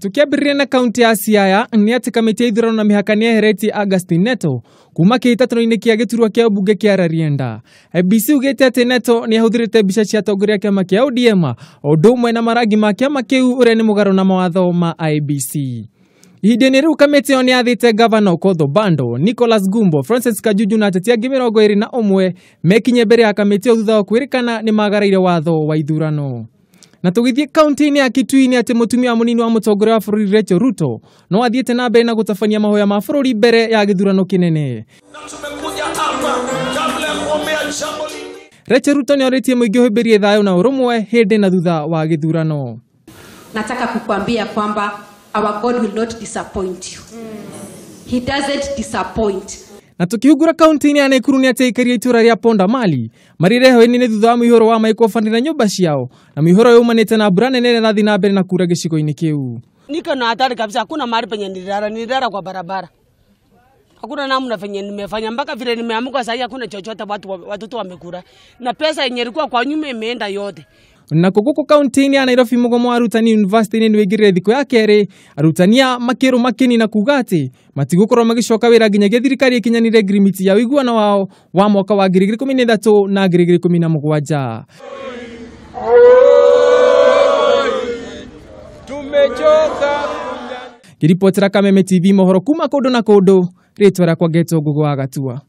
Tukiambĩrĩria na kaunti ya Siaya nĩ atĩ kamĩtĩ ya ithurano na mĩhaka nĩ yeheretie Augustine Neto kuma kĩhĩtahĩtano-inĩ kĩa gĩturwa kĩa ũmbunge kĩa Rarienda. IEBC ugĩte atĩ Neto nĩ ahũthĩrĩte mbica cia atongoria a kĩama kĩa ODM o ũndũ ũmwe na marangi ma kĩama kĩu ũrĩa nĩ mũgarũ na mawatho ma IEBC. Ihinda-inĩ rĩu kamĩtĩ ĩyo nĩ yathĩte gavana Okoth Obando, Nicholas Gumbo, Francis Kajuju na ateti angĩ 21 mekinye mbere ya kamĩtĩ ĩyo thutha wa kwĩrĩkana nĩ magaraire watho wa ithurano. Na tũgĩthiĩ kaunti-inĩ ya Kitui nĩ atĩ mũtumia mũnini wa mũtongoria wa bũrũri Rachel Ruto no athiĩte na mbere na gũtabania mahoya ma bũrũri mbere ya gĩthurano kĩnene. Na tumekuja hapa kabla ya kuombea jambo lingine. Rachel Ruto nĩ orĩtie mũingĩ ũhĩmbĩrie thayũ na ũrũmwe hĩndĩ na thutha wa gĩthurano. Nataka kukwambia kwamba our God will not disappoint you. He doesn't disappoint. Na tukihungura kaunti-inĩ ya Nakuru nĩ atĩ aikari a itũra rĩa Ponda Mali marĩ heho-inĩ thutha wa mũihũro wa maĩ kũbanĩra nyũmba ciao na mũihũro ũyũ umanĩte na mbura nene ĩrĩa ĩrathiĩ na mbere na kura gĩcigo-inĩ kĩu. Niko na hatari kabisa, hakuna mahali penye nililala, nililala kwa barabara. Hakuna namna venye nimefanya mpaka vile nimeamka sasa, hakuna chochote, watu watoto wamekula. Na pesa yenye ilikuwa kwa nyumba imeenda yote. Na gũkũ kaunti-inĩ ya Nairobi mũgomo wa arutani university-inĩ nĩ wĩingĩrire thikũ ya kerĩ arutani aya makĩrwo makĩni na kuga atĩ matigũkorwo magĩcoka wĩra nginyagia thirikari ĩkinyanĩre ngirimiti ya ũiguano wao wa mwaka wa 2013 na 2017. Tumechoka. Ngĩribotera Kameme TV mohoro kuma kũndũ na kũndũ, rĩtwa rĩakwa ngetwo Ngũgũ wa Gatua.